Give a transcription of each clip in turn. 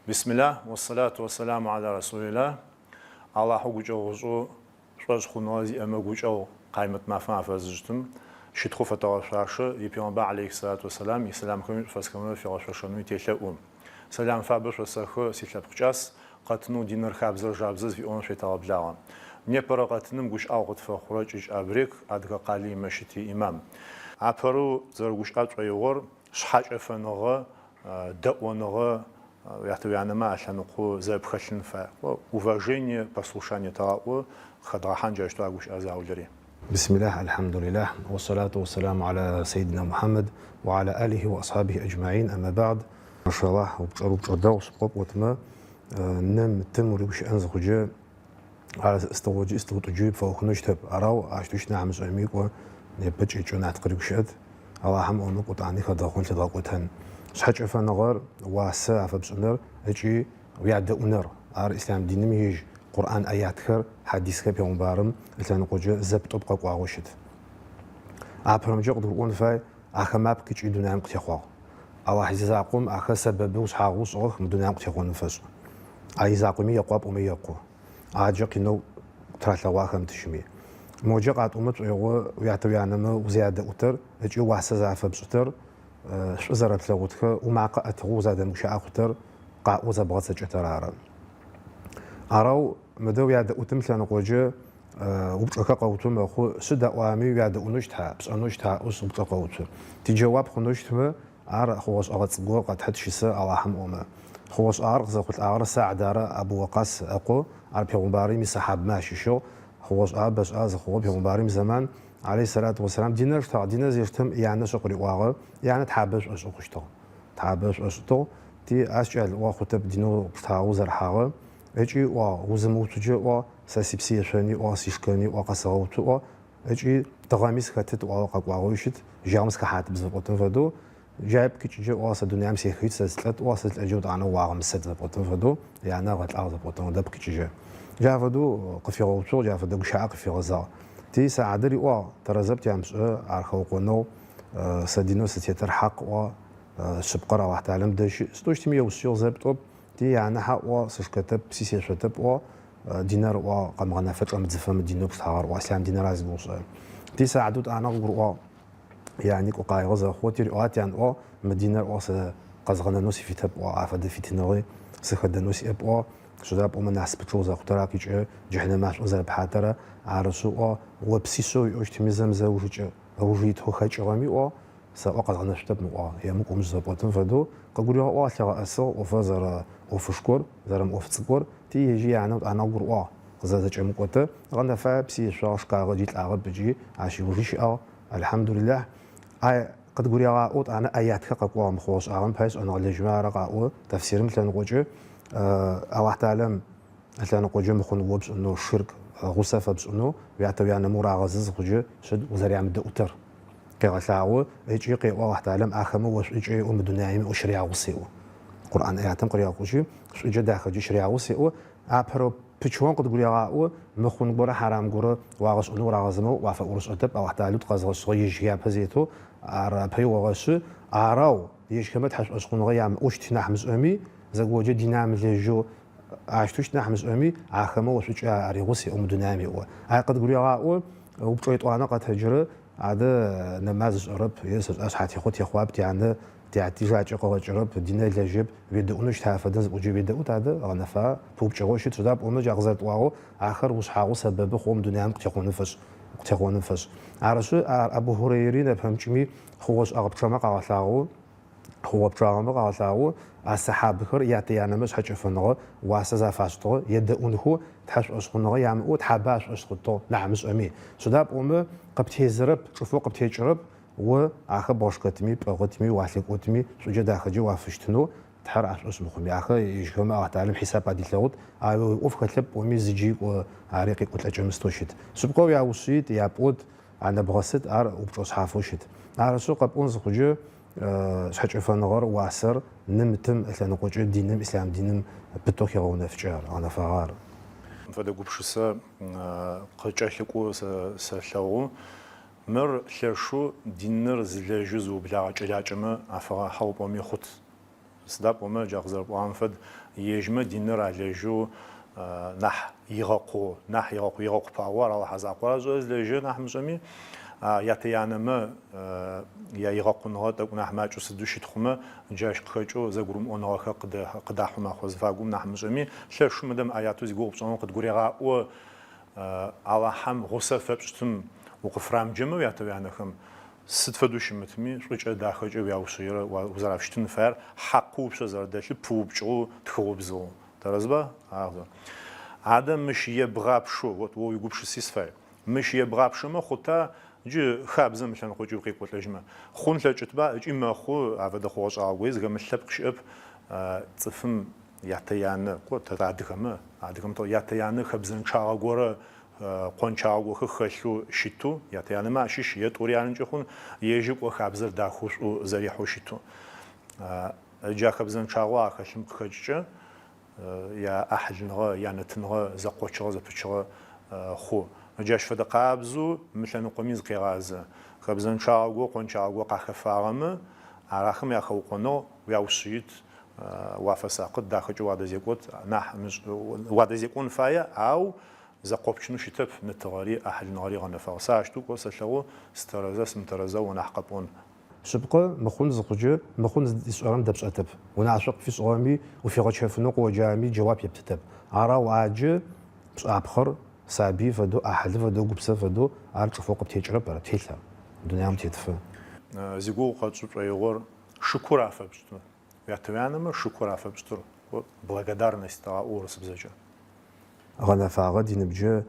Бисмиллах, уассалату уассаламу аля расулиллах, Аллахьэу гукӏэгъушӏэу, шӏошъхъуныгъэ зиӏэмэ гукӏэгъу Къаймэт мафэм афэзышӏыщтым щытхъу фэтэгъэшъуашэ, и Пегъэмбар алейхи салату уассалам исэламхэмрэ шӏуфэсхэмрэ фигъэшъошэнэуи телъэӏу. Сэлам фабэ шъосэхы, силъэпкъ кӏас, къэтынэу Диныр хабзэр жабзэ зыфиӏорэм шъуетэгъэблагъэ. Непэрэ къэтыным гущыӏэгъу къытфэхъурэ Кӏыкӏ Абрек, Адыгэкъалэ имэщыт иӏимам. Апэрэу тызэрыгущыӏэ тшӏоигъор шъхьакӏэфэныгъэ, дэӏоныгъэ уятэ-уянэмэ алъэныкъо зэрэпхэлъын фаер. Уважение, послушание тагъэӏо, къыхэдгъэхьан джаущтэу а гущыӏэ заулэри. Бисмиллах, альхьамдулиллах, уассалату уассаламу аля сэйидина Мухьаммад, уа аля алихи уа асхьабихи аджмаин, амма ба'д. Машаллахь, упчӏэр упчӏэ дэгъу, шъыпкъэу пӏотмэ, ным, тым уригущыӏэн зыхъуджэ, ар ыстыгъоджи ыстыгъутӏыджи пфэухынэу щытэп. Арау ащтэу щыт нахь мышӏэми, кӏо, непэ кӏэкӏэу нахь тыкъыригущыӏэт. Алахьым ыӏомэ, кӏо етӏани хэдгъэхъон лъыдгъэкӏотэн. Шъхьэкӏэфэныгъэр, уасэ афэпшӏыныр ыкӏи уядэӏуныр, ар ислъам диным ежь Къурӏан аятхэр, хьадисхэр пегъумбарым ылъэныкъокӏэ зэп-тӏоп къэкӏуагъэу щыт. Апэрэмкӏэ къыдгурыӏон фай, ахэмэ апкъ къикӏи дунаим къытехъуагъ. Алахь зизакъом ахэр сэбэбэу ушъхьагъоу ышӏыгъэх мы дунаим къытехъоным фэшӏ. А изакъоми екъуа пӏомэ екъу. ӏаджэ къинэу тыралъэгъуа хэмытыжьми. Моджэ къатӏомэ тшӏоигъо уятэ-уянэмэ узэрядэӏутэр ыкӏи уасэ зэрафэпшӏытэр, шӏу зэрэплъэгъутхэр, умакъэ ӏэтыгъэу узадэмыгущыӏэ хъутэр къаӏоу зэбгъэцэкӏэтэр ары. Арау мыдэ уядэӏутым лъэныкъоджэ упчӏэхэр къэуцу мэхъу, шъыд аӏуагъэми уядэӏунэу щыта, пшӏэнэу щыта аӏошъ упчӏэ къэуцу. Тиджэуап хъунэу щытмэ, Ар хъугъэ-шӏэгъэ цӏыкӏоу къэтхьыт щысэ Алахьым ыӏомэ. Хъугъэ-шӏагъэр къызэхъулӏагъэр Са'д ары Абу Вакъас ыкъу, ар пегъумбарым исэхьабмэ ащыщыгъ. Хъугъэ-шӏагъэр бэшӏагъэ зыхъугъэ пегъумбарым изэман, алейхи сэлату уэсэлам, диныр ыштагъ. Диныр зештэм янэ шъы къыриӏуагъэр, янэ тхьабэ ышӏошӏы хъущтыгъ. Тхьабэ ышӏошӏытыгъ. Ти, а сикӏал, ыӏуагъ, хъутэп динэу пштагъэу узэрыхьагъэр. Ыкӏи ыӏуагъ, узымыуцуджэ, ыӏуагъ, сэ сипсы ешъони, ыӏуагъ, сишкэни, ыӏуагъ, къэсэгъэуцу, ыӏуагъ. Ыкӏи тыгъэми сыхэтыт ыӏуагъэу къэкӏуагъэуи щыт, жьауми сыхэхьатэп зыфэпӏотэн фэдэу, джа ыпкъ къикӏыджэ ыӏуагъ, сэ дунаим сехыжьыт, сэ сылӏэт ыӏуагъ, сэ сылӏэджэ етӏанэ уагъэмысэт зыфэпӏотэн фэдэу, янэ ыгъэлӏагъ зыфэпӏотэн фэдэу ыпкъ къикӏыджэ. Джа фэдэу къыфигъэуцугъ, джа фэдэ гущыӏэ къыфигъэзагъ. Ти Саадэ риӏуагъ, Тэрэзэп тямышӏэ, ар хэукъоныгъ, сэ динэу сытетыр хьакъ ыӏуагъ, шъыпкъэр Алахьталэм дэжь щыӏ. Сыдэу щытми еушъыигъ зэп-тӏоп, ти янэ хьа ыӏуагъ, сышкэтэп, пси сешъотэп ыӏуагъ, Динэр ыӏуагъ, къэмыгъэнэфэ чӏэмыдзыфэ мы динэу пштагъэр ыӏуагъ, ислъам динэр ара зигугъу шӏырэр. Ти Саадэ етӏанэ къыгурыӏуагъ, яни кӏо къаигъэ зэрэхъугъэу ти риӏуагъ, тян ыӏуагъ, мы динэр ыӏуагъ сэ къэзгъэнэнэу сифитэп ыӏуагъ, афэдэ фитыныгъи сыхэдэнэу сиӏэп ыӏуагъ, сыда пӏомэ насыпычъэ узэрэхъутэр ар къикӏы, джыхьнэм машӏом зэрэпхьатэрэ, арышъ ыӏуагъ, о псишъэ уиӏэу щытми зэм зэ ужыкӏэ ыужы итэу хэкӏыгъэми ыӏуагъ, Сэ ыӏуагъ къэзгъэнэшъутэп мы ыӏуагъ, емыкӏу умышӏ зэпӏотым фэдэу къыгуригъэӏуагъ, лъигъэӏэсыгъ ӏофыр зэрэӏофышхор, зэрэмыӏоф цӏыкӏур, ти ежьи янэ етӏанэ къыгурыӏуагъ, къызэрэзэкӏэмыкӏотэ, гъэнэфае пси ешъуагъ, шкагъэ ыкӏи лӏагъэп ыкӏи ащ ыужи щыӏагъ, Алхьамдулиллахь. Ай къыдгурегъаӏо етӏанэ аятхэр къэкӏуагъ мы хъугъэ-шӏагъэм пае шӏэныгъэлэжьмэ ары къаӏо, тафсирым лъэныкъокӏэ Алахьталэм ылъэныкъоджэ мыхъун о пшӏынэу, ширк гъусэ фэпшӏынэу уятэ-уянэмэ урагъэзы зыхъуджэ шъыд узэрямыдэӏутэр. Къегъэлъагъо ыкӏи къеӏо Алахьталэм ахэмэ о шӏукӏэ еӏо мы дунаим ущырягъус еӏо. Къурӏан аятым къырегъэкӏужьы, шӏукӏэ дахэкӏэ щырягъус еӏо. Апэрэ пычыгъом къыдгурегъаӏо, мыхъун горэ, хьарам горэ уагъэшӏэнэу урагъэзымэ уафэӏорышӏэтэп, Алахьталэу тыкъэзгъэшӏыгъэ ежь япэ зетэу ар апэ иогъэшъы. Арау ежьхэмэ тхьэшӏошъхъуныгъэ ямыӏэу щыт нахь мышӏэми, зэгоджэ дин амылэжьэу ащтэу щыт нахь мышӏэми, ахэмэ о шӏукӏэ аригъус еӏо мы дунаим еӏо. Ар къыдгурегъаӏо, упчӏэ етӏуанэ къэтэджырэ, Адэ нэмаз ышӏэрэп, е сэшӏа шъхьатехъо техъуап, тянэ, тяти жакӏэ къыгъэкӏырэп, динэ ылэжьэп, уедэӏунэу щыта афэдэ зыӏоджэ уедэӏут адэ, гъэнэфа, пыупкӏыгъэу щыт, сыда пӏомэ джа къызэрэтӏуагъэу ахэр ушъхьагъэу сэбэбы хъугъэ мы дунаим къытехъоным фэшӏ, къытехъоным фэшӏ. Арышъы, ар Абу Хурейри нэпэмыкӏми хъугъэ-шӏэгъэ пчъэмэ къагъэлъагъоу, Хъугъэ пчъагъэмэ къагъэлъагъо а сэхьабыхэр ятэ-янэмэ шъхьэкӏэфэныгъэ уасэ зафашӏытыгъэ, едэӏунхэу тхьэшӏошъхъуныгъэ ямыӏэу тхьабэ ашӏошъ хъутыгъ нахь мышӏэми. Сыда пӏомэ къыптезырэп, чӏыфэу къыптекӏырэп, о ахэр бгъэшкэтми, пӏыгъытми, уалъыкӏотми, шӏуджэ дахэджэ уафыщытынэу Тхьэр ашӏошъ мыхъуми. Ахэр ежьхэмэ Алахьталэм хьисап адилъэгъут, ау о уиӏоф хэлъэп пӏоми зыджи кӏо ари къекӏолӏэкӏэмыстэу щыт. Шъыпкъэу яушъыит, япӏот, Анэбгъэсыт, ар упчӏэ шъхьафэу щыт. Арышъы, къэпӏон зыхъуджэ, шъхьэкӏэфэныгъэр, уасэр ным, тым ылъэныкъокӏэ диным, ислъам диным пытэу хегъэунэфыкӏы ар, гъэнэфагъэ ар. Мыщ фэдэ гупшысэ къыкӏэлъыкӏоу сэ сэлъэгъу. Мыр лъэшэу диныр зылэжьэу зыублагъэ кӏэлакӏэмэ афэгъэхьыгъ пӏоми хъут. Сыда пӏомэ, джа къызэрэпӏуагъэм фэд, ежьмэ диныр алэжьэу нахь игъэкъоу, нахь игъэкъу, игъэкъупагъэу ар Алахьэ закъор ашӏэ зылэжьэ нахь мышӏэми, ятэ-янэмэ яигъэкъуныгъэ тӏэкӏу нахь макӏэу сыдэу щыт хъумэ, джащ къыхэкӏэу зэгурымыӏоныгъэхэр къыдахьэу мэхъу зэфагум нахь мышӏэми, лъэшэу мыдэ мы аятэу зигугъу пшӏыгъэм къыдгурегъаӏо Алахьэм гъусэ фэпшӏытым укъыфрамыджэмэ уятэ-уянэхэм, сыд фэдэу щымытми, шӏукӏэ дахэкӏэ уяушъыирэ узэрафыщытын фаер хьакъэу упшъэ зэрэдэлъыр пыупкӏыгъэу тхыгъэу бзыгъэу. Тэрэзба? Ары. Адэ мыщ ебгъапшэу, вот о уигупшыси сыфай, мыщ ебгъапшэмэ хъута джы хабзэм ылъэныкъокӏи укъекӏолӏэжьмэ? Хъун лъэкӏытба ыкӏи мэхъу, афэдэ хъугъэ-шӏагъэ гори зыхэмылъ лъэпкъ щыӏэп, цӏыфым ятэ-янэ, кӏо, тэ адыгэмэ, адыгэмэ тӏо, ятэ-янэ хэбзэнчъагъэ горэ, къончагъэ горэхэр хэлъэу щытэу, ятэ-янэмэ ащыщ е тӏури арынкӏи хъун, ежьыр кӏо хабзэр дахэу шӏу зэрихьэу щытэу. Джа хэбзэнчъагъэу ахэлъым къыхэкӏыкӏэ яӏахьылныгъэ, янэтыныгъэ зэкъочыгъэ, зэпычыгъэ хъу. Джащ фэдэ къабзэу мы лъэныкъоми зыкъегъазэ. Хэбзэнчъагъэ горэ, къончагъэ горэ къахэфагъэмэ, ар ахэм яхэукъоныгъ, уяушъыит, Уафэсакъыт, дахэкӏэ уадэзекӏот нахь уадэзекӏон фае, ау зэкъопчынэу щытэп, нытыгъэри, ӏахьылныгъэри гъэнэфагъ. Сэ ащтэу кӏо сэлъэгъу, сытэрэза, сымытэрэза о нахь къэпӏон. Шъыпкъэ, мыхъун зыхъукӏэ, мыхъун зыдишӏэрэм дэпшӏэтэп. Унашъо къыпфишӏыгъэми, уфигъэчэфынэу къыоджагъэми джэуап ептытэп. Арау аджэ пшӏапхъэр сабый фэдэу, ӏахьылы фэдэу, гупсэ фэдэу ар чӏыфэу къыптекӏырэп, ар птелъ ар дунаим тетыфэ. Зигугъу къэтшӏы тшӏоигъор шыкур афэпшӏытмэ. Уятэ-уянэмэ шыкур афэпшӏытыр, благодарность аӏо урысыбзэкӏэ. Гъэнэфагъэ диныбджэ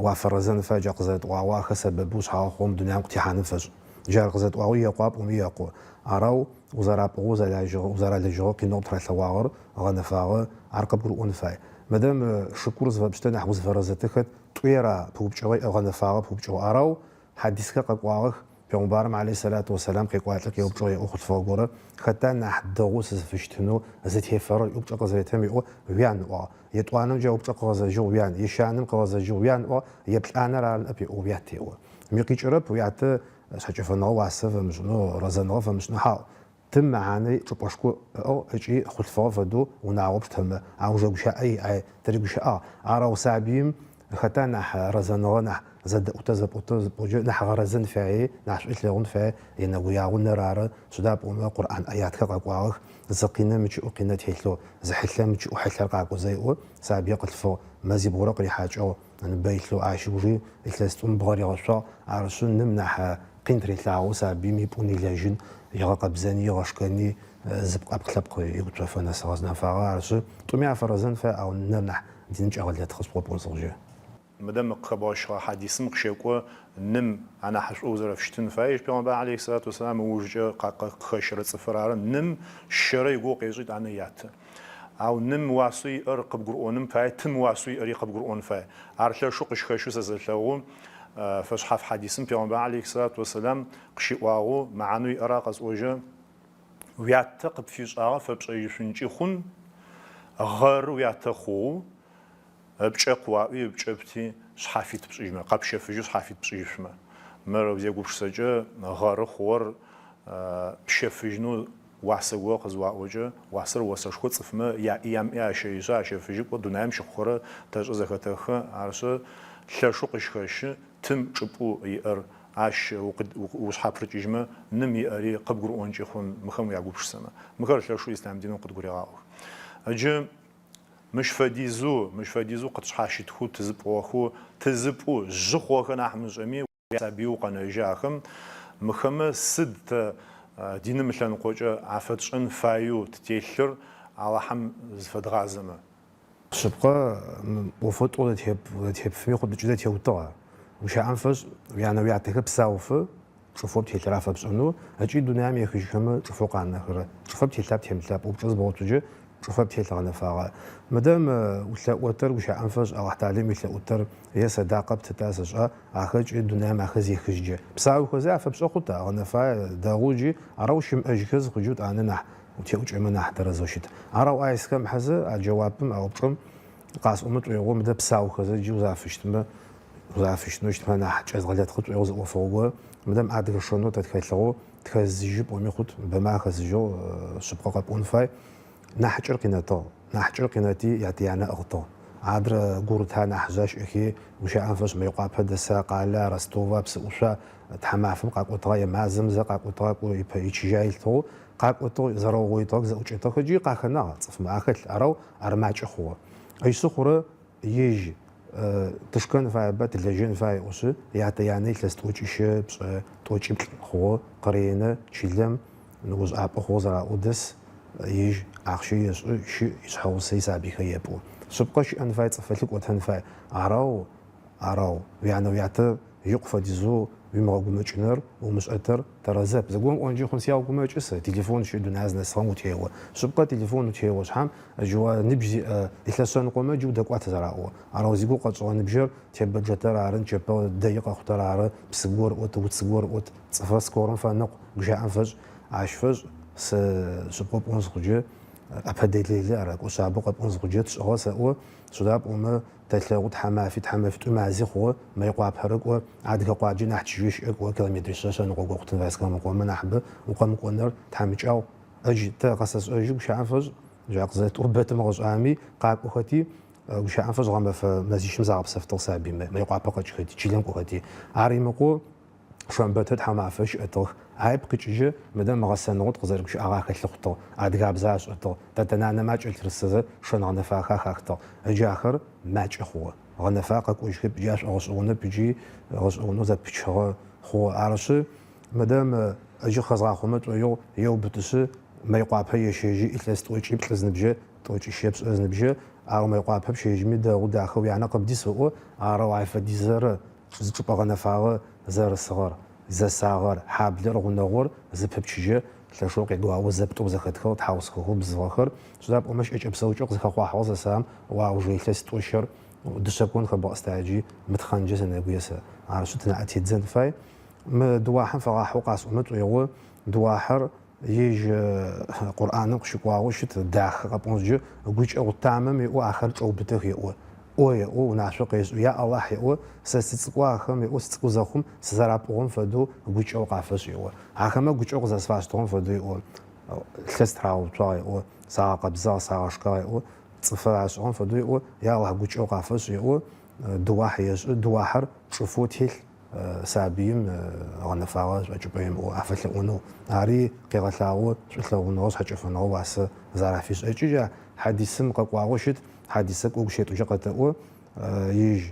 уафэрэзэн фай джа къызэрэтӏуагъэу ахэр сэбэбэу шъхьагъэ хъугъэм дунаим къытехьаным фэшӏ. Джар къызэрэтӏуагъэу екъуа пӏоми екъу. Арау узэрапӏугъэу узэралэжьыгъэ узэралэжьыгъэ къиныгъэу къыптыралъэгъуагъэр гъэнэфагъэ, ар къыбгурыӏон фай. Мыдэ мы шыкур зыфэпшӏытэр нахь узыфэрэзэтыр хэт тӏуера пыупкӏыгъэ гъэнэфагъэ пыупкӏыгъэ. Арау Хьадисхэр къэкӏуагъэх, Пегъумбарым алейхи сэлату уэсэлам къекӏуалӏи къеупчӏыгъ еӏо хъулъфыгъэ горэ, Хэта нахь дэгъоу сызыфыщытынэу зытефэрэр? Упчӏэ къызыретым еӏо, Уян, ыӏуагъ. Етӏуанэм джа упчӏэ къыгъэзэжьыгъ, Уян. Ещанэм къыгъэзэжьыгъ, Уян, ыӏуагъ. Еплӏанэр ары ныӏэп еӏо, Уят, еӏо. Мы къикӏырэп уятэ шъхьэкӏэфэныгъэ уасэ фэмышӏынэу, рэзэныгъэ фэмышӏынэу, хьау. Тым мэхьанэ чӏыпӏэшхо ыӏыгъ ыкӏи хъулъфыгъэ фэдэу унагъо пштэмэ, аужырэ гущыӏэ иӏай, тыригущыӏагъ. Арау сабыим хэта нахь рэзэныгъэ, нахь зэдэӏутэ зэпӏотэ зыпӏоджэ, нахь гъэрэзэн фае, нахь шӏу ылъэгъун фае, енэгуягъо нэр ары, сыда пӏомэ Къурӏан ӏаятхэр къэкӏуагъэх, зы къинэм ыкӏыӏу къинэ телъэу, зы хьылъэм ыкӏыӏу хьылъэр къакӏозэ еӏо, сабыир къылъфыгъ, мэзибгъурэ къырихьакӏыгъ, Ныбэ илъэу ащ ыужи илъэс тӏум бгъэ ригъэшъуагъ. Арышъы, ным нахь къин тырелъагъо сабыим ипӏун илэжьын, игъэкъэбзэни, игъэшкэни, зыпкъ ӏэпкълъэпкъ иуцофэ нэсыгъэ зэнэфагъэ. Арышъы, тӏуми афэрэзэн фай, ау нэр нахь диным кӏэгъэлэтхъы шъыпкъэу пӏон зыхъукӏэ. Мыдэ мы къыхэбгъэщыгъэ хьадисым къыщекӏо ным анахьышӏоу узэрэфыщытын фае. Ежь Пегъэмбар алейхи сэлату уэсэлам ыужкӏэ къыхэщырэ цӏыфыр ары. Ным щэрэ игугъу къешӏы, етӏанэ ятэ. Ау ным уасэу иӏэр къыбгурыӏоным пае тым уасэу иӏэри къыбгурыӏон фае. Ар лъэшэу къыщхэщэу сэ сэлъэгъу. Фэшъхьаф хьадисым Пегъэмбар алейхи сэлату уэсэлам къыщиӏуагъэу, мэхьанэу иӏэр ар къэсӏожьы, Уятэ къыпфишӏагъэ фэпшӏэжьышъункӏи хъун, гъэры уятэ хъугъэу, Ыпкӏэ къыуаӏуи, ыпкӏэ пти, шъхьафит пшӏыжьмэ, къэпщэфыжьэу шъхьафит пшӏыжьышъумэ. Мыр узегупшысэкӏэ, гъэры хъугъэр пщэфыжьынэу уасэ горэ къызыуаӏокӏэ, уасэр осэшхо цӏыфмэ яӏи ямыӏи ащэжьышъ, ащэфыжьы, кӏо дунаим щыхъухэрэр тэшӏэ зэхэтэхы, арышъы, лъэшэу къыщхэщы тым чӏыпӏэу иӏэр, ащ ушъхьапрыкӏыжьмэ, ным иӏэри къыбгурыӏонкӏи хъун, мыхэм уягупшысэмэ. Мыхэр лъэшэу ислъам диным къыдгурегъаӏох. Ыджы. Мыщ фэдизэу, мыщ фэдизэу къытшъхьащытхэу, тызыпӏугъэхэу, тызыпӏу, жъы хъугъэхэ нахь мышӏэми, уясабыеу укъэнэжьы ахэм, мыхэмэ сыд тэ диным ылъэныкъокӏэ афэтшӏэн фаеу ттелъыр Алахьэм зыфэдгъазэмэ? Шъыпкъэ, мы ӏофыр тӏо зэтепфыми хъут ыкӏи зэтеутыгъ ар. Гущыӏэм фэшӏ, уянэ-уятэхэр псауфэ, Чӏыфэу птелъыр афэпшӏэнэу ыкӏи дунаим ехыжьхэмэ чӏыфэу къанэхэрэр. Чӏыфэ птелъа птемылъа упчӏэ зыбгъотыджэ чӏыфэ птелъ гъэнэфагъэ. Мыдэ мы улъэӏотэр гущыӏэм фэшӏ Алахьталэм уелъэӏутэр е сэдакъэ птыта сэшӏа, ахэр ыкӏи дунаим ахэр зехыжьджэ. Псаухэзэ афэпшӏэ хъута гъэнэфае дэгъу джи арэу щымыӏэжьхэ зыхъуджэ етӏанэ нахь утеӏукӏэмэ нахь тэрэзэу щыт. Арэу ай схэмыхьэзэ а джэуапым а упчӏэм къасӏомэ шӏоигъо мыдэ псаухэзэ джы узафыщтмэ Узафыщтынэу щытмэ нахь кӏэзгъэлэтхъы шӏоигъо зы ӏофыгъо горэ, мыдэм адыгэ шэнэу тэ тхэлъыгъэу, Тхэзыжьы пӏоми хъут, бэмэ ахэзыжьыгъ, шъыпкъэ къэпӏон фай. Нахьыкӏэр къинэтыгъ. Нахьыкӏэр къинэти, ятэ-янэ ыӏыгъытыгъ. Адрэ гурыта нахьыжъа щыӏэхи, гущыӏэм фэшӏ Мыекъуапэ дэса, къала, Ростова, псыӏушъуа, тхьамафэм къакӏотыгъа е мазэм зэ къакӏотыгъа, кӏо ипэ ичыжьа елъытыгъэу къакӏотыгъ, зэрэугъоитыгъэх, зэӏукӏэтыгъэх ыкӏи къахэнагъ цӏыфмэ ахэлъ, арэу ар макӏэ хъугъэ. Ысы хъурэ ежь тышхэн фаеба, тылэжьэн фай еӏошъы, ятэ-янэ илъэс тӏокӏищэ, пшӏэ, тӏокӏиплӏ хъугъэ, къыренэ чылэм, ныожӏапӏэ хъугъэ зэраӏоу дэс, ежь ахъщэ ешӏы, щыӏ, ишъхьэгъусэ, исабыйхэр епӏу. Шъыпкъэ щыӏэн фай, цӏыфыр лъыкӏотэн фай. Арэу, арэу, уянэ-уятэ икъу фэдизэу уимыгъэгумэкӏыныр, умышӏэтыр тэрэзэп. Зыгорэм ыӏонкӏи хъун, сегъэгумэкӏы сэ, телефон щыӏ, дунаир зынэсыгъэм утео. Шъыпкъэ, телефон утео шъхьам, джы о ныбжь зиӏэ илъэс шъэныкъомэ джы удэкӏуат зэраӏо. Арэу зигугъу къэтшӏыгъэ ныбжьыр тебэ-джэтэр ары, нычэпэ дэи къэхъутэр ары, псы гор ӏот, уц гор ӏот, цӏыфыр скорэм фэныкъу, гущыӏэм фэшӏ, ащ фэшӏ сэ шъыпкъэу пӏон зыхъуджэ, ӏэпэдэлэлы ар, кӏо шъабэу къэпӏон зыхъуджэ тшӏыгъэ сэӏо, сыда пӏомэ тэлъэгъу тхьамафи, тхьамэфитӏуи, мази хъугъэ, Мыекъуапэрэ кӏо, адыгэ къуаджэ нахь чыжьэу щыӏэ кӏо километришъэ шъэныкъо го хъутын фае сыкъэмыкӏомэ нахьыбэ укъэмыкӏоныр тхьамыкӏагъу. Ыдж тэ къэсэшӏэжьы гущыӏэм фэшӏ, джа къызэтӏо бэ тымыгъэшӏами, къакӏохэти, гущыӏэм фэшӏ гъэмэфэ мэзищым загъэпсэфтыгъ сабыймэ, Мыекъуапэ къэкӏхэти, чылэм кӏохэти. Ар имыкъоу Шэмбэтэ тхьамафэ щыӏэтыгъэх. Айп къикӏыжьы, мыдэ мыгъэсэныгъэу тыкъызэрыгущыӏагъэ ахэлъы хъутыгъ, адыгабзэ ашӏэтыгъ, тэтэ-нанэмэ акӏэлъырысэзэ шэн гъэнэфагъэхэр ахахытыгъ. Ыджы ахэр макӏэ хъугъэ. Гъэнэфагъэ къэкӏожьхэп, джы ашӏогъэшӏэгъонэп ыкӏи гъэшӏэгъонэу зэпычыгъэ хъугъэ. Арышъы, мыдэ мы ыджы хэзгъахъомэ тшӏоигъу, еубытышъы, Мыекъуапэ ещэжьы илъэс тӏокӏиплӏ зыныбжьэ, тӏокӏищэ пшӏэ зыныбжьэ, ау Мыекъуапэ пщэжьми дэгъу, дахэ уянэ къыбдис ыӏо, арэу ай фэдизэрэ Зы чӏыпӏэ гъэнэфагъэ зэрысыгъэр, зэсагъэр, хьаблэр, гъунэгъур зыпыпчыжьэ, лъэшэу къегуаоу зэп-тӏоу зэхэтхыгъ тхьаусхэхэу бзыгъэхэр, сыда пӏомэ щыӏэкӏэ-псэукӏэу къызхэхъуахьыгъэ зэсагъэм о аужырэ илъэс тӏощэр дышъэ кон хэбгъэӏыстаджи мытхъэнджэ сенэгуе сэ. Арышъы, тынаӏэ теддзэн фай. Мы дыуахьым фэгъахьыгъэу къасӏомэ тшӏоигъо, дыуахьыр Ежь Къурӏаным къыщыкӏуагъэу щыт дахэ къэпӏон зыджэ, гукӏэгъу тамэм еӏо, ахэр чӏэубытэх еӏо. ӏо еӏо, унашъо къешӏы, Я Аллахь еӏо, сэ сыцӏыкӏоу ахэм еӏо, сыцӏыкӏу зэхъум сызэрапӏугъэм фэдэу гукӏэгъу къафэшӏ еӏо. Ахэмэ гукӏэгъу къызэрэсфашӏытыгъэм фэдэу еӏо, лъэ стырагъэуцуагъ еӏо, сагъэкъэбзагъ, сагъэшкагъ еӏо, цӏыф ашӏыгъэм фэдэу еӏо, Я Аллахь гукӏэгъу къафэшӏ еӏо, дыуахь ешӏы, дыуахьыр чӏыфэу телъ. Сабыим гъэнэфагъэ шӏокӏыпӏэ имыӏэу афэлъэӏонэу, ари къегъэлъагъо шӏулъэгъуныгъэ, шъхьэкӏэфэныгъэ уасэ зэрафишӏ. Ыкӏи джа хьадисым къэкӏуагъэу щыт, хьадисэ кӏо гущыӏитӏукӏэ къэтэӏо, ежь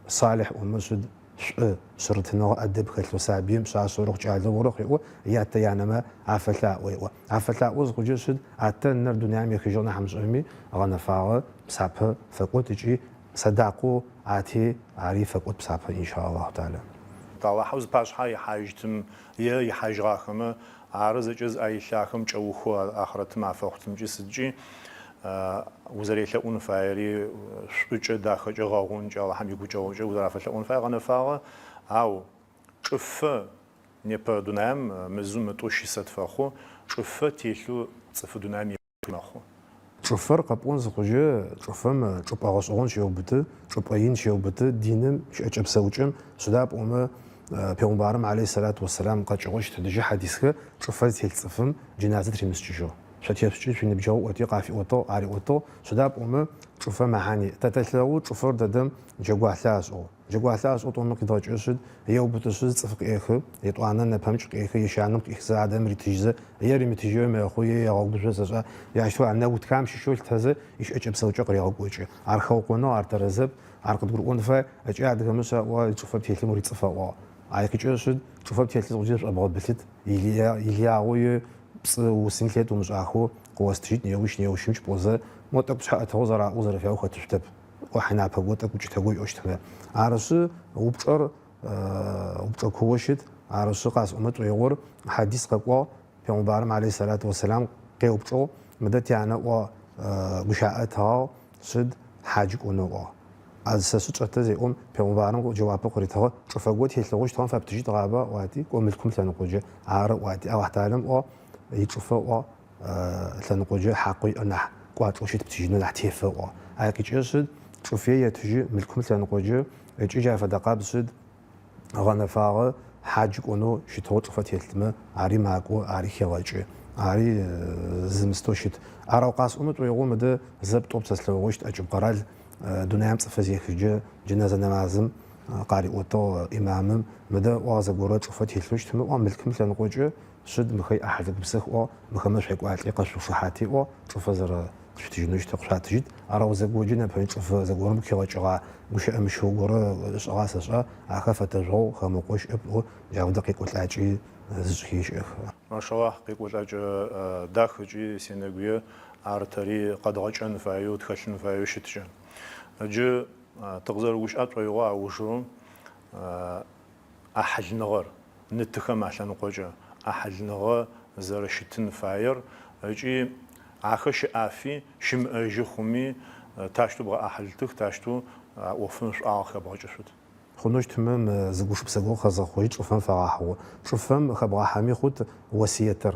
Салихь ӏомэ шъыд шӏу, шъырытыныгъэ ӏэдэб хэлъэу сабыим пшъашъэ орэхъу, кӏалэ орэхъу еӏо, ятэ-янэмэ афэлъаӏо еӏо. Афэлъаӏо зыхъукӏэ шъыд, атэ нэр дунаим ехыжьыгъ нахь мышӏэми, гъэнэфагъэ псапэ фэкӏот ыкӏи Сэдакъэу ати, ари фэкӏот псапэ инша Аллаху Тэхьалэ. Аллахьэу зыпашъхьэ ихьажьытым е ихьажьыгъахэмэ, ары зэкӏэ зыӏэ илъ ахэм кӏэухэу ахърэтым афэхъутымкӏи сыдкӏи узэрелъэӏун фаери, шӏукӏэ, дахэкӏэ, гъэгъункӏэ, Аллахьым игукӏэгъукӏэ узэрафэлъэӏон фаер гъэнэфагъэ. Ау чӏыфэ непэ дунаим мызэу мытӏоу щысэ тфэхъу, чӏыфэ телъэу цӏыфы дунаим мэхъу. Чӏыфэр къэпӏон зыхъужьэ, чӏыфэм чӏыпӏэ гъэшӏэгъон щеубыты, чӏыпӏэ ин щеубыты диным, щыӏэкӏэ-псэукӏэм, сыда пӏомэ Пегъумбарым алейхи сэлату уэсэлам къэкӏыгъэу щыт дыджы хьадисхэр чӏыфэ зытелъ цӏыфым джыназэ тыримыскӏыжьэу. Шъо тешъукӏи шъуиныбджэгъу ыӏоти къафиӏотыгъ, ариӏотыгъ, сыда пӏомэ чӏыфэ мэхьани. Тэ тэлъэгъу чӏыфэр дэдэм джэгуалъэ ашӏыгъ. Джэгуалъэ ашӏэу тӏомэ къидгъэкӏэу шъыд, еубытышъы зы цӏыф къыӏехы, етӏуанэ нэпэмыкӏ къыӏехы, ещанэм къыӏихзэ адэм ритыжьзэ, е римытыжьэуи мэхъу, е егъэгужъо сэшӏа, джащтэу ар нэгутхам щыщэу ылъытэзэ, ищыӏэкӏэ-псэукӏэ къырегъэкӏокӏы. Ар хэукъоныгъ, ар тэрэзэп, ар къыдгурыӏон фай, ыкӏи адыгэмэ щаӏуагъ, чӏыфэ птелъым урицӏыф аӏуагъ. Ай къикӏэу шъыд, чӏыфэ птелъы зыхъукӏэ зышӏобгъэбылъыт, илыягъэу е пцӏы усын лъет умышӏахэу къыостыжьыт неущ, неущымыкӏ пӏозэ, мо тӏэкӏу пшъхьэ ӏэтыгъэу зэраӏоу зэрэфяу хэтышъутэп. ӏохьэ-напэго тӏэкӏу укӏытэгоо уиӏощтмэ. Арышъы, упчӏэр упчӏэ куоу щыт. Арышъы, къасӏомэ тшӏоигъор, хьадис къэкӏуагъ, Пегъумбарым алейхи сэлату уэсэлам къеупчӏыгъ, мыдэ тянэ ыӏуагъ, гущаӏэ ытыгъагъ, шъыд хьадж кӏонэу ыӏуагъ. А сэ сычӏэтэ зеӏом, Пегъумбарым джэуапэу къыритыгъэ, чӏыфэго телъыгъэу щытыгъэм фэптыжьытыгъаба ыӏуати, кӏо мылъкум лъэныкъоджэ ары ыӏуати, Алахь Талэм ыӏуагъ, ичӏыфэ ыӏуагъ, лъэныкъоджэ хьакъэу иӏэр нахь кӏуачӏэу щыт птыжьынэу нахь тефэ ыӏуагъ. Ай къикӏырэр шъыд, чӏыфе етыжьы мылъкум лъэныкъоджэ ыкӏи джа фэдэ къабз шъыд гъэнэфагъэ. Хьадж кӏонэу щытыгъэу чӏыфэ телъмэ, ари макӏо, ари хегъэкӏы. Ари зымыстэу щыт. Арэу къасӏомэ шӏоигъоу мыдэ зэп-тӏоп сэ слъэгъугъэу щыт ӏэкӏыб къэрал дунаим цӏыфыр зехыжьджэ джэнэзэ нэмазым къариӏотыгъ ӏимамым, мыдэ ыӏуагъ зэгорэ чӏыфэ телъэу щытмэ, ыӏуагъ мылъкум лъэныкъокӏэ шъыд мыхэр иӏахьыл гупсэх ыӏуагъ, мыхэмэ шъуекӏуалӏи къэшъушыхьати ыӏуагъ, чӏыфэ зэрэ. Шъутыжьынэу щытэп, къышъуатыжьыт. Арэу зэгоджэ непэ чӏыфэ зэгорэм хигъэкӏыгъа, гущыӏэ мыщыу горэ ышӏыгъа сэшӏа, ахэр фэтэжъугъэу хэмыукъо щыӏэп ыӏоу джа фэдэ къекӏолӏакӏи зышӏхи щыӏэх. Машалахь, къекӏолӏакӏэ дах ыкӏи сенэгуе ар тэри къэдгъэкӏэн фаеу, тхэлъын фаеу щыткӏэ. Джы тыкъызэрыгущыӏэ тшӏоигъо аужэу ӏахьылныгъэр, ны-тыхэм алъэныкъокӏэ ӏахьылныгъэ зэрэщытын фаер ыкӏи ахэр щыӏафи, щымыӏэжьы хъуми тащтэу бгъэӏахьылтых, тащтэу а ӏофым шӏуагъэ хэбгъэкӏышъут. Хъунэу щытмэ, мы зы гушыпсэ горэ хэзгъэхъожьи чӏыфэм фэгъэхьыгъэу. Чӏыфэм хэбгъахьэми хъут осыетыр.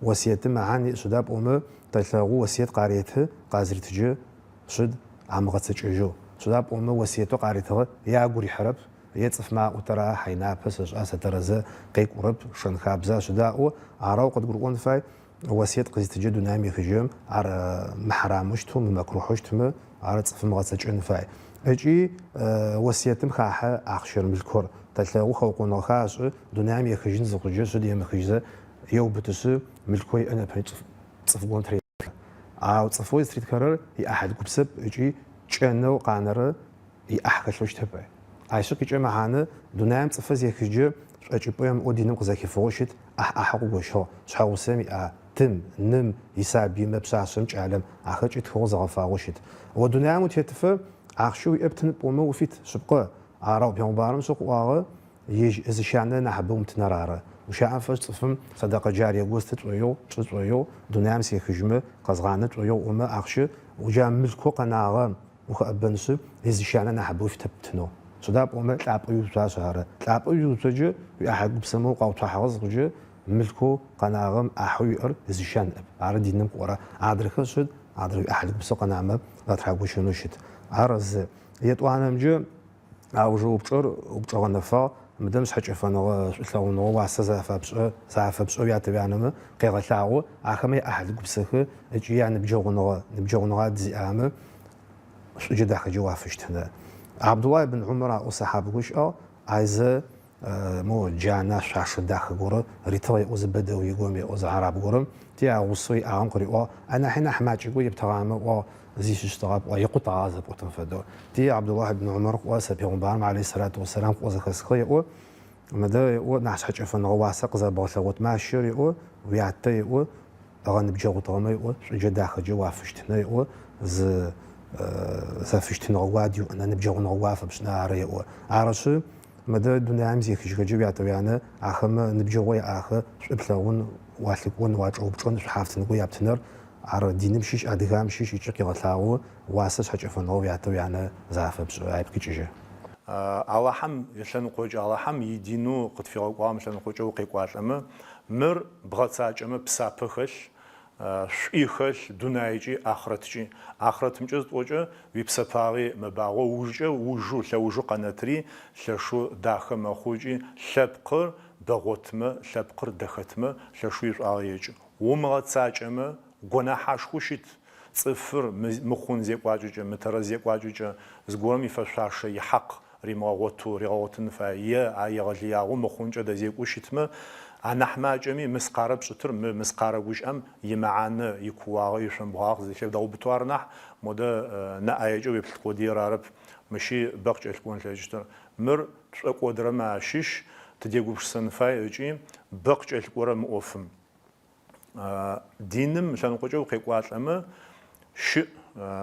Осыетым мэхьан иӏ, сыда пӏомэ тэлъэгъу осыет къареты, къазритыджэ шъыд амыгъэцэкӏэжьэу. Сыда пӏомэ осыетэу къаритыгъэр е агу рихьырэп, Е цӏыфмэ аӏотэрэ хьайнапэ сэшӏа сэ тэрэзэ къекӏурэп, шэн-хабзэ шъыда аӏо, арэу къыдгурыӏон фай, осыет къызитыджэ дунаим ехыжьырэм ар мыхьарамэу щытэу, мымэкрухьэу щытмэ, ар цӏыфым ыгъэцэкӏэн фай. Ыкӏи осыетым хахьэ ахъщэр, мылъкур. Тэлъэгъу хэукъоныгъэхэр ашӏы, дунаим ехыжьын зыхъуджэ шъыд емыхыжьзэ еубытышъы, мылъкоу иӏэ нэпэ цӏыф горэм тыретхэ. Ау цӏыфэу зытыритхэрэр иӏахьыл гупсэп ыкӏи кӏэнэу къанэрэр иӏахь хэлъэу щытэп. Ащ къикӏырэ мэхьанэ, дунаим цӏыфыр зехыжьджэ, шӏокӏыпӏэ ямыӏэу диным къызэхифыгъэу щыт, ӏахь-ӏахьэу къыгощыгъ, шъхьэгъусэм иӏа, тым, ным, исабыймэ, пшъашъэм, кӏалэм, ахэр кӏэтхыгъэу зэгъэфагъэу щыт. О дунаим утетыфэ, ахъщэ уиӏэ птын пӏомэ уфит, шъыпкъэ. Арэу пегъымбарым шъы къыӏуагъэ, ежь ызыщанэ нахьыбэ умытынэр ары. Гущыӏэм фэшӏ цӏыфым сэдэкъэ джарие го сты тшӏоигъу, тшӏы тшӏоигъу, дунаим сехыжьмэ, къэзгъанэ тшӏоигъу ыӏомэ, ахъщэ, джа мылъкоу къэнагъэм, Ухэӏэбэнышъы, ызыщанэ нахьыбэу уфитэп птынэу. Сыда пӏомэ лӏапӏэ уиуцуашъ ары. Лӏапӏэ уиуцоджэ, уиӏахьыл гупсэмэ укъауцуахьыгъэ зыхъуджэ, мылъкоу къэнагъэм ӏахьэу уиӏэр ызыщан ныӏэп. Ары диным къыӏорэ. Адрэхэр шъыд, адрэ уиӏахьыл гупсэу къэнамэ затрагощэнэу щыт. Ар зы. Етӏуанэмкӏэ, Аужырэ упчӏэр упчӏэ гъэнэфагъ, мыдэм шъхьэкӏэфэныгъэ, шӏулъэгъуныгъэ уасэ зафэпшӏэ, зафэпшӏэу уятэ-уянэмэ къегъэлъагъо, ахэмэ яӏахьыл гупсэхэр ыкӏи яныбджэгъуныгъэ, ныбджэгъуныгъэ адызиӏагъэмэ шӏуджэ дахэджэ уафыщытынэ. Абдулла ибн Умар аӏоу сэхьабэ гущыӏагъ, айзэ Мо джанэ шъуашэ дахэ горэ ритыгъ еӏо зы бэдэуи горэм еӏо зы араб горэм, ти а гъусэу иӏагъэм къыриӏуагъ, анахьи нахь макӏэго ептыгъамэ ыӏуагъ, зи щыщтыгъэп, ыӏуагъ, икъутагъа зэпӏотым фэдэу. Ти Абдуллахь ибн Умар къыӏуагъ, сэ пегъымбарым алейхи сэлату уэсэлам къыӏо зэхэсхыгъ еӏо, мыдэ еӏо, нахь шъхьэкӏэфэныгъэ уасэ къызэрэбгъэлъэгъотмэ ащыр еӏо, уятэ еӏо, ыгъэныбджэгъутыгъэмэ еӏо, шӏуджэ дахэджэ уафыщтынэ еӏо, зы зэфыщтыныгъэ го адиуӏэнэ, ныбджэгъуныгъэ го афэпшӏынэ ары еӏо. Арышъы, Мыдэ дунаим зехыжьхэкӏэ уятэ-уянэ ахэмэ ныбджэгъоу яӏахэр шӏу плъэгъун, уалъыкӏон, уачӏэупчӏэн, шӏухьафтын-го яптыныр, ар диным щыщ, адыгам щыщ ыкӏи къегъэлъагъо уасэ шъхьэкӏэфэныгъэ уятэ-уянэ зафэпшӏы, айп къикӏыжьы. Алахьэм ылъэныкъокӏэ, Алахьэм идинэу къытфигъэкӏуагъэм ылъэныкъокӏэ укъекӏуалӏэмэ, мыр бгъэцакӏэмэ псапэ хэлъ, Шӏуи хэлъ дунайкӏи ахърэткӏи. Ахърэтымкӏэ зытӏокӏэ, уипсэпагъи мэбагъо, ужкӏэ ужу, лъэужу къэнэтри лъэшэу дахэ мэхъу ыкӏи лъэпкъыр бэгъотмэ, лъэпкъыр дэхэтмэ лъэшэу ишӏуагъэ екӏы. Умыгъэцакӏэмэ, гонахьашхоу щыт цӏыфыр мыхъун зекӏуакӏэкӏэ, мытэрэз зекӏуакӏэкӏэ зыгорэм ифэшъуашэ, ихьакъ римыгъэгъотэу, ригъэгъотын фае, е а егъэлыягъэу мыхъункӏэ дэзекӏоу щытмэ, анахь макӏэми мыскъарэ пшӏытыр, мы мыскъарэ гущыӏэм имэхьанэ, икууагъэ, ишъомбгъуагъэ къызэлъебгъэубытэу ары нахь, модэ нэ ӏаекӏэ уеплъыт къодыер арэп, мыщи бэ къыкӏэлъыкӏон ылъэкӏыщтыр. Мыр тшӏокӏодырэмэ ащыщ, тыдегупшысэн фай ыкӏи бэ къыкӏэлъыкӏорэ мы ӏофым. Диным ылъэныкъокӏэ укъекӏуалӏэмэ, щыӏ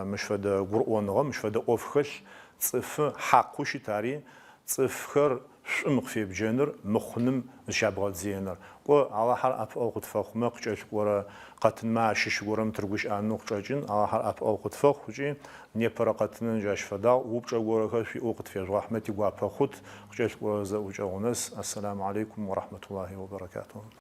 мыщ фэдэ гурыӏоныгъэ, мыщ фэдэ ӏоф хэлъ, цӏыфы хьакъэу щыт ари, цӏыфхэр шӏум къыфебджэныр, мыхъуным зыщябгъэдзыеныр. Кӏо, Алахьэр ӏэпыӏэгъу къытфэхъумэ, къыкӏэлъыкӏорэ къэтынмэ ащыщ горэм тырыгущыӏэнэу къычӏэкӏын, Алахьэр ӏэпыӏэгъу къытфэхъу ыкӏи непэрэ къэтыныр джащ фэдагъ, упчӏэ горэхэр шъуиӏэу къытфежъугъахьмэ тигуапэ хъут, къыкӏэлъыкӏорэ зэӏукӏэгъу нэс, Ассаламу алейкум уа рахматуллахи ва баракатуху.